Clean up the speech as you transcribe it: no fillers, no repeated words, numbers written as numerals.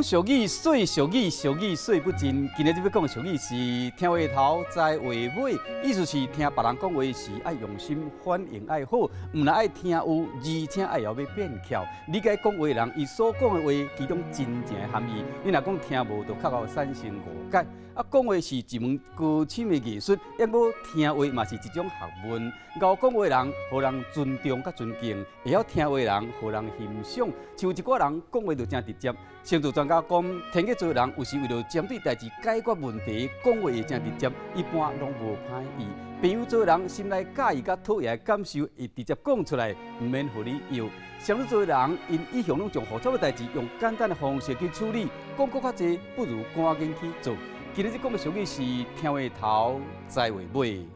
講俗語，說俗語，俗語說不盡。今日欲講的俗語是聽話頭，知話尾，意思是聽別人講話時愛用心反應愛好，毋但愛聽有，而且愛會曉變巧。理解講話人伊所講的話其中真正的含義。你若講聽無，就較會產生誤解。啊，講話是一門高深的藝術，抑閣聽話嘛是一種學問。𠢕講話人，予人尊重佮尊敬；會曉聽話人，予人欣賞。像有一寡人講話就誠直接，星座專家講，天蠍座人有時為著針對代誌解決問題，講話會誠直接，一般攏無歹意。白羊座人心內佮意佮討厭的感受，會直接講出來，毋免予你搖。雙子座人𪜶一向攏將複雜的代誌用簡單的方式去處理，講閣較濟，不如趕緊去做。今日講的俗語是聽話頭，知話尾。